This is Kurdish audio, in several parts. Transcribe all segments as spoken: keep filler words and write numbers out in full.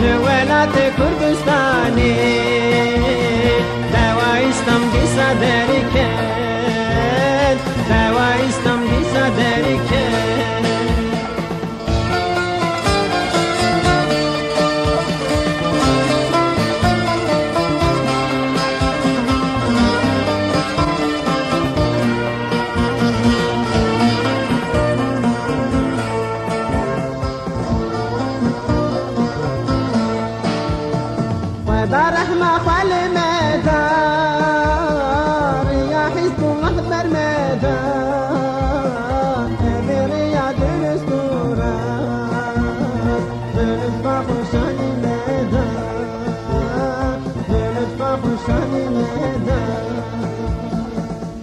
Li welatê Kurdistanê dawa Îslam dîsa derket, dawa Îslam dîsa derket. Xweda rehma xwe li me da, riya Hizbullah ber me da, evê riya dirust û rast, bi lutfa xwe şanî me da, bi lutfa xwe şanî me da.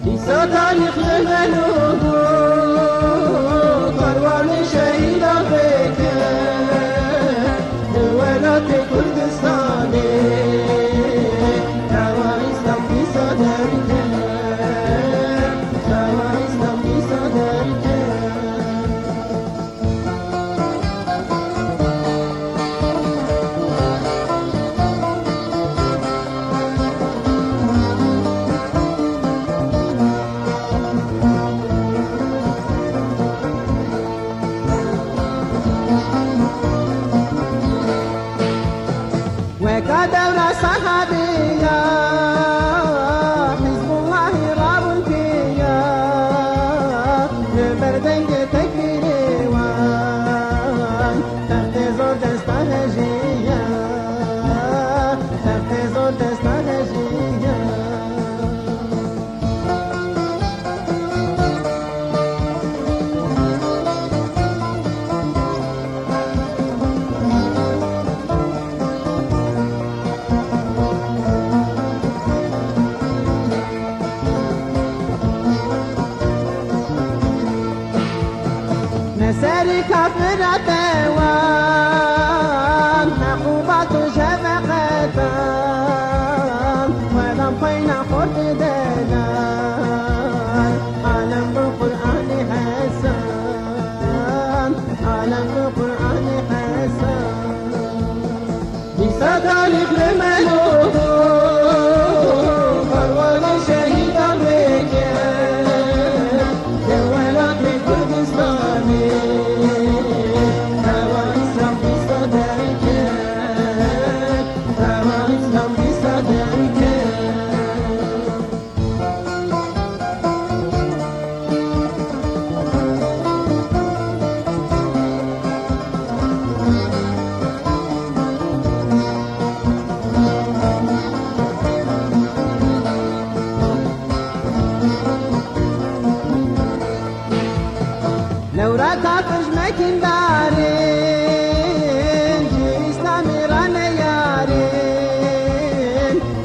Dîsa tarîx li me nû bû, karwanê şehîdan veke, li welatê Kurdistanê, dawa Îslam dîsa derket, dawa Îslam dîsa derket. Weka dewra sehabiya, Hizbullahî rabûn piya, li ber dengê tekbîrê wan, textê zor desta hejiya, textê zor desta hejiya. Ne serî kafira te wan, ne xubat û şefeqetan, welam peyna xort delal, alem bi Qur'anî hesan, alem bi Qur'anî hesan. Dîsa tarîx li me nû bû, karwanê şehîdan veke, li welatê Kurdistanê, dawa Îslam dîsa derket, dawa Îslam dîsa derket. Lewra kafir ji me kîndarên, ji Îslamê re neyarên,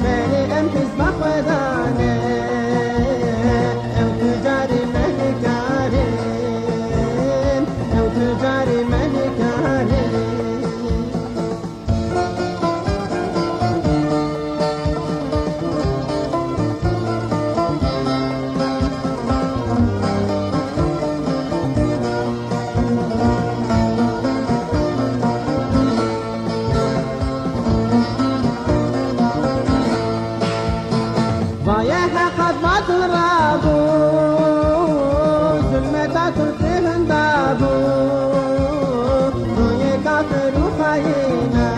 berê em hizba xwe dane, ew tu carê me nikarên, ew tu carê me nikarên. Vaye heqet vatin rabû, zulmeta Tirkê hinda bû, royê kafir û xayîna,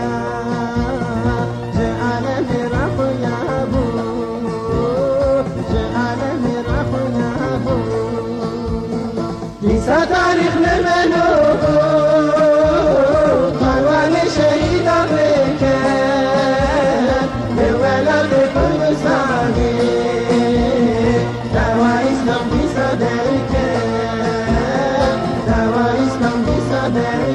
ji alemê re xuya bû, ji alemê re xuya bû. Dîsa tarîx li me nû bû, karwanê şehîdan veke, li welatê Kurdistanê, dawa Îslam dîsa derket, dawa Îslam dîsa derket.